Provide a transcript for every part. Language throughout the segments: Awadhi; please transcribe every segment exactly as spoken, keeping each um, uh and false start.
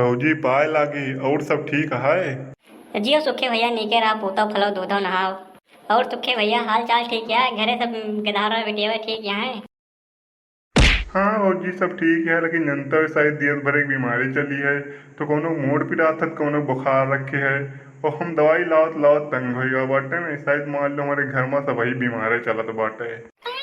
भौजी पाए लागी, और सब ठीक है? जियो सुखे भैया, नीके रहा, पूतो फलो दूधो नहाओ। और सुखे भैया, हाल चाल ठीक है? घरे सब गधारा बिटिया ठीक है? हाँ भौजी, सब ठीक है, लेकिन जनता है, शायद दियत भर एक बीमारी चली है, तो कोनो मोड़ पिरात है, कोनो बुखार रखे है, और हम दवाई लावत लावत तंग हो गया बाटे में। शायद मान लो हमारे घर में सबही बीमारे चलत बाटे।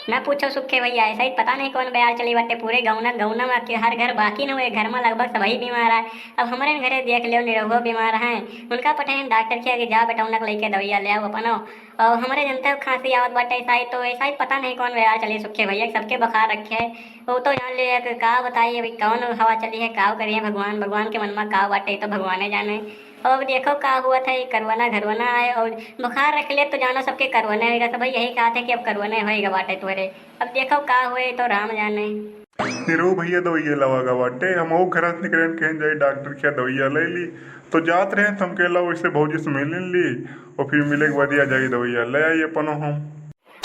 ना पूछो सुखे भैया, ऐसा ही पता नहीं कौन बयार चली बाटे। पूरे गौना, गौना में कि हर घर बाकी न हुए, घर में लगभग सबही बीमार है। अब हमारे घरे देख लियो, निरहुआ बीमार है, उनका पठाए डॉक्टर के आगे, जा बेटा, उनका लेके दवाइया ले आओ अपनो। और हमारे जनता खांसी आवत बाटे, ऐसा ही तो, ऐसा ही पता नहीं कौन बयार चली सुखे भैया, सबके बुखार रखे है। वो तो जान ले कि का बताई, अभी कौन हवा चली है, का करिए भगवान, भगवान के मन में का बाटे, तो भगवाने जाने। और अब देखो का हुआ था, ये करवाना घरवाना आए और बुखार रख ले तो जानो सबके करवाने होएगा। सब यही कहा थे कि अब करवाने होएगा बाटे तोरे। अब देखो का हुए तो राम जाने। निरहू भैया दवाइया लवागा बाटे, हम वो घर से निकले कहें जाई डॉक्टर के दवाइया ले ली, तो जात रहे तो हमके ला वैसे भौजी से मिल ली, और फिर मिले के बाद या जाई दवाइया ले आई अपनो हम।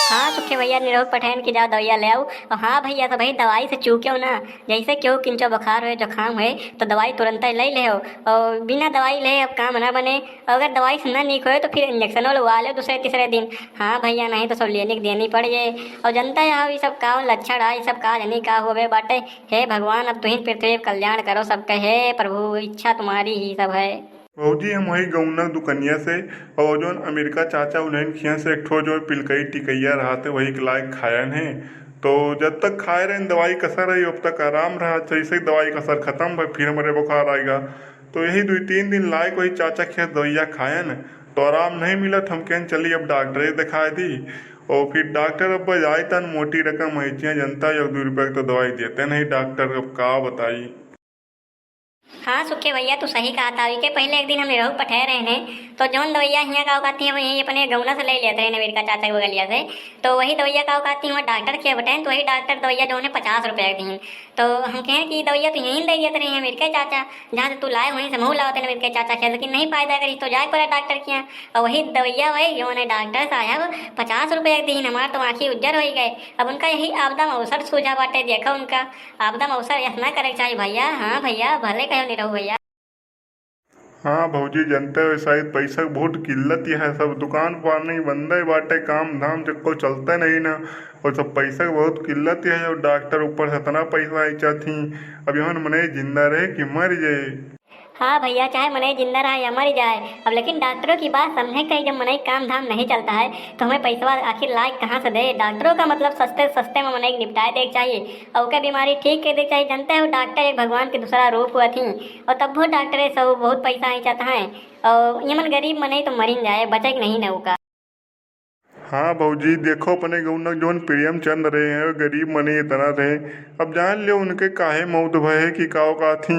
हाँ सुखे भैया, निरहू पठाएन कि जाओ दवाइया ले आओ। और हाँ भैया, तो भाई दवाई से चूक्यो ना, जैसे केहू किंचो बुखार होए, जुकाम होए, तो दवाई तुरंत ले ले हो। और बिना दवाई ले अब काम ना बने, और अगर दवाई से ना नीक होए तो फिर इंजेक्शनो लगवा ले दूसरे तीसरे दिन। हाँ भैया, नहीं तो सब लेने के देनी पड़ जाए। और जनता यहाँ ये सब का लक्षण है, ये सब का जानी का होवे बाटे। हे भगवान, अब तुहिन पृथ्वी पे कल्याण करो सबके, हे प्रभु, इच्छा तुम्हारी ही सब है। भौजी, हम वही गौना दुकनिया से और जौन अमेरिका चाचा उन्हन खिया से एक ठो जो पिलकई टिकैया रहते वही के लायक खायन है। तो जब तक खाए रहन दवाई का असर रही, अब तक आराम रहा। जैसे ही दवाई का असर खत्म भा, फिर हमरे बुखार आएगा। तो यही दुई तीन दिन लायक वही चाचा खिया दवाइया खायन, तो आराम नहीं मिलत। हम कहन चली अब डॉक्टरे दिखा दी। और फिर डॉक्टर अब जाए तन मोटी रकम है, इतना जनता एक दो रुपया के तो दवाई देते नहीं डॉक्टर, अब का बताई। हाँ सुखे भैया, तू सही कहा था। अभी के पहले एक दिन हम निरहू पठे रहे हैं, तो जौन दवाइया हियाँ का कहती है, वही अपने गौना से ले लेते रहे, अमेरिका चाचा के बगलिया से। तो वही दवाइया का कहती है, डॉक्टर के बटेन, तो वही डॉक्टर दवाइया जो उन्हें पचास रुपया के दीन। तो हम कहें कि दवाइया तो यहीं दे देते रहे हैं अमेरिका चाचा, जहाँ से तू लाए वहीं से महू लाओ तेने अमेरिका चाचा के, लेकिन नहीं फायदा करी, तो जाए पड़ा डॉक्टर के यहाँ। और वही दवाइया वही जो उन्हें डॉक्टर साहब पचास रुपया के दीन, हमार तो आँखी उज्जर हो गए। अब उनका यही आपदा में अवसर सूझा बाटे, देखा उनका आपदा में अवसर यस ना करे के चाही भैया। हाँ भैया, भले कहो निरहू भैया। हाँ भौजी, जनते हो शायद पैसा के बहुत किल्लत है, सब दुकान पानी बंदे बाटे, काम धाम चक्को चलते नहीं ना, और सब पैसा के बहुत किल्लत है। और डॉक्टर ऊपर से इतना पैसा ऐचा थी, अब यहाँ मनई जिंदा रहे कि मर जाए। हाँ भैया, चाहे मनई जिंदा रहे या मर जाए, अब लेकिन डॉक्टरों की बात समझे के चाही। जब मनई काम धाम नहीं चलता है तो हमें पैसवा आखिर लाए कहाँ से दे? डॉक्टरों का मतलब सस्ते सस्ते में मनई के निपटाए दे के चाहिए और ओकर बीमारी ठीक कर दे के चाहिए। जनते हो डॉक्टर एक भगवान के दूसरा रूप हुआ थी, और तब वो डॉक्टर सब बहुत पैसा ही चाहता है, और ये मन गरीब मनई तो मरिन जाए, बचे के नहीं न ओका। हाँ भौजी, देखो अपने गौनक जौन प्रेमचंद रहे हैं, गरीब मनई इतना रहे। अब जान लियो उनके काहे मौत भय है कि का औकात ही,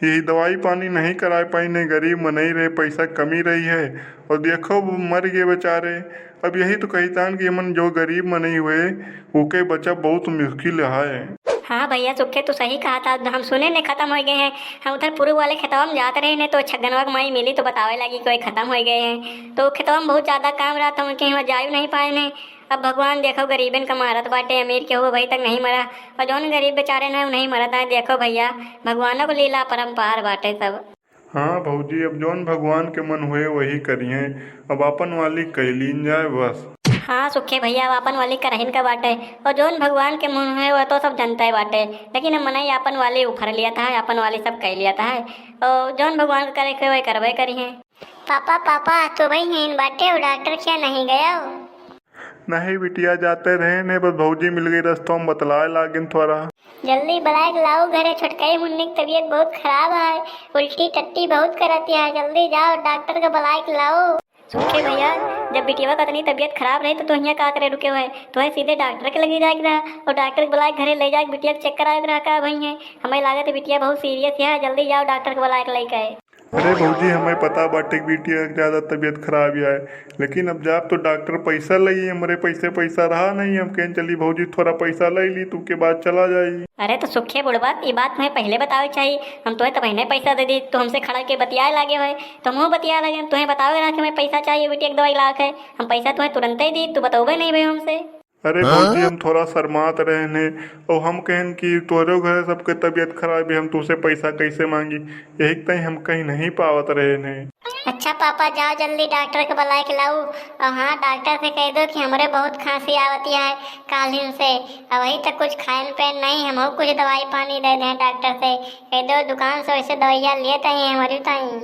यही दवाई पानी नहीं कराए पाई, नहीं गरीब मनई रहे, पैसा कमी रही है, और देखो वो मर गए बेचारे। अब यही तो कहितान कि हमन जो गरीब मनई हुए, ओके बचब बहुत मुश्किल है। हाँ भैया सुखे, तू सही कहा था, हम सुने ने खत्म हो गए हैं। हम उधर पूर्व वाले खेतवा में जात रहे ने, तो छगनवा के माई मिली तो बतावे लगी कि वही खत्म हो गए हैं। तो खेतवा में बहुत ज्यादा काम रहा था उनके, वहाँ जायु नहीं पाए ने। अब भगवान देखो, गरीबन का मारत बाटे, अमीर के हुए भाई तक नहीं मरा, और जौन गरीब बेचारे ना, नहीं मरत है। देखो भैया, भगवानों को लीला अपरंपार बाटे सब। हाँ भौजी, अब जौन भगवान के मन हुए वही करिहें। अब आपन वाली कैलीन जाए बस। हाँ सुखे भैया, अब आपन वाली करहिन का बाटे, और जौन भगवान के मन हुए वह तो सब जनता ही बाटे, लेकिन अब मनई आपन वाली उफर लिया था, आपन वाली सब कह लिया था, और जौन भगवान के करे के वही करबे करिहें। पापा, पापा, तू भाई यहीं बाटे हो, डॉक्टर क्या नहीं गया हो? नहीं बिटिया, जाते रहे ने, बस भौजी मिल गई रस्तों में, बतलाए लागिन थोड़ा। जल्दी बुलाए के लाओ घरे, छोटकई मुन्नी की तबीयत बहुत खराब है, उल्टी टट्टी बहुत करत है, जल्दी जाओ डॉक्टर के बुलाए के लाओ। सुखे भैया, जब बिटिया का इतनी तबीयत खराब रही तो तू हियाँ का करे रुके हुए? तो है सीधे डॉक्टर के लगे जाए के रहा, और डॉक्टर के बुलाए के घरे ले जाए के बिटिया के चेक कराए के रहा का भई है? हमें लागत है बिटिया बहुत सीरियस है, जल्दी जाओ डॉक्टर के बुलाए के लेके आए। अरे भौजी, हमें पता बाटे कि बिटिया के ज्यादा तबीयत खराब है, लेकिन अब जाब तो डॉक्टर पैसा लई, हमरे पैसे पैसा रहा नहीं, हम कहें चली भौजी थोड़ा पैसा ले ली, तू के बाद चला जाई। अरे तो सुखे बुढ़बा, ये बात तुम्हें पहले बतावे चाहिए, हम तुम्हें तो पहले पैसा दे दी, तू हमसे खड़ा के बतियाए लागे हुए, तो हम बतियाए लागे, तुम्हें बतावे रहा कि हमें पैसा चाहिए बिटिया के दवाई लाके, हम पैसा तुम्हें तुरंत ही दी, तू बतौबे नहीं भाई हमसे। अरे हाँ? भौजी, हम थोड़ा शर्मात रहेन है, और हम कहेन कि तोहरे घरे सबके तबीयत खराब है, हम तुहसे पैसा कैसे मांगी, यही ताई हम कहीं नहीं पावत रहेन है। अच्छा पापा, जाओ जल्दी डॉक्टर के बुलाए के लाओ, और हाँ, डॉक्टर से कह दो कि हमरे बहुत खांसी आवत है काल्हिन से, और वही तक कुछ खाएन पेन नहीं, हमहू कुछ दवाई पानी दे दें डॉक्टर से, कह दो दुकान से वैसे दवाइयाँ लिए ताई हमरी ताई।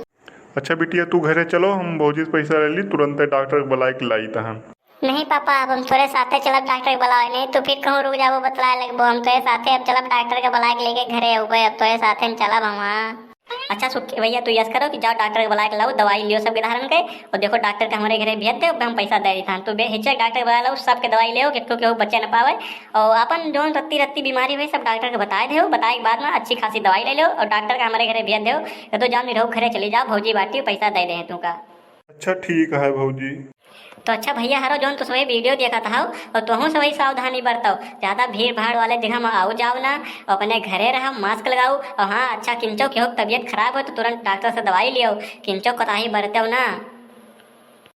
अच्छा बिटिया, तू घरे चलो, हम भौजी से पैसा ले ली, तुरंते डॉक्टर के बुलाए के लाई तहन। नहीं पापा, अब हम तोरे साथे चलब डॉक्टर के बुलाए, नहीं तो फिर कहूँ रुक जाबो, बतलाए लगबो। हम तोरे साथे अब चलब डॉक्टर के बुलाए के लेके घरे हो गए, अब तोरे साथे हम चलब हम। हाँ। अच्छा सुख भैया, तू यस करो कि जाओ डॉक्टर के बुलाए के लाओ, दवाई लियो सब गिरधारन के, और देखो डॉक्टर के हमरे घरे भेज दे, हम पैसा दे देता। तू बेहिचक डॉक्टर के बुलाए लाओ, सबके दवाई लियो, केहू केहू बचे न पावे, और अपन जौन रत्ती रत्ती बीमारी हुई सब डॉक्टर के बताए दे, बताए के बाद में अच्छी खासी दवाई ले लो और डॉक्टर के हमरे घरे भेज दो। तो जाओ निरहू घरे चली जाओ, भौजी बाटी पैसा दे दे तू का। अच्छा ठीक है भौजी। तो अच्छा भैया हरो, जौन तू सभी वीडियो देखत हौ और तोहू सभी सावधानी बरतौ, ज्यादा भीड़ भाड़ वाले जगह में आओ जाओ ना, अपने घरे रहो, मास्क लगाओ, और हाँ अच्छा किंचो केहू के तबीयत खराब हो तो तुरंत डॉक्टर से दवाई लियो, किंचो कोताही बरतो ना।